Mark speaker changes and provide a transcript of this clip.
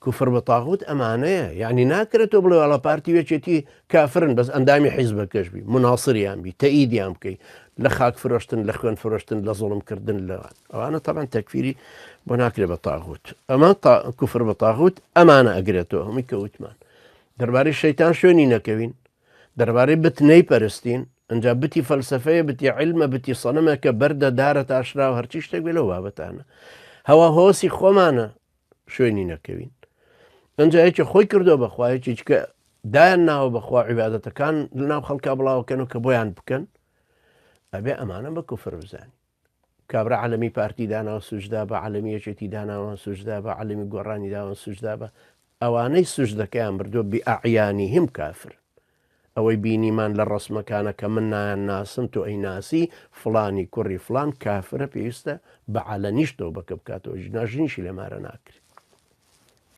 Speaker 1: کوفر بە تاغوت ئەمانەیە یعنی ناکرێت تۆ بڵێ وەڵا پارتی و یەکێتی کافرن بەس ئەندامی حیزبەکەش بی مناصریان بی تەئیدیان بکەی لە خاک فرۆشتن لە خوێن فرۆشتن لە زوڵم کردن لە ئەوانە تەبعەن تەکفیری بۆ ناکرێ بە تاغوت ئەمە کوفر بە تاغوت ئەمانە ئەگرێتەوە هەمووی کەوتمان دەربارەی شەیتان شوێنی نەکەوین دەربارەی بت نەیپەرستین ئەجا بتی فەلسفەیە بتی علمە بتی سەنەمە کە بەردە دارە تاشراوە هەرچی شتێک بێ لەو بابەتانە هەوا هۆسی خۆمانە شوێنی نەکەوین ئەجا یەکێ خۆی کردو بەخوا یەکێکی کە دایان ناوە بەخوا عیبادەتەکان لەناو خەڵکا بڵاوکەن و کە بۆیان بکەن ئەبێ ئەمانە بە کوفر بزانین کابرا عەلەمی پارتی داناوە سوجدا بە عەلەمی یەکێتی داناوە سوجدا بە عەلەمی گۆڕانی داوە سوجدا بە ئەوانەی سوجدەکەیان بردووە بئەعیانیهم کافر ئەوەی بینیمان لە ڕەسمەکانە کە من نایان ناسم تۆ ئەی ناسی فڵانی کوڕی فڵان کافرە پێویستە بە عەلەنیش تەوبەکە بکاتەوە ژنا ژنیشی لێ مارە ناکرێت.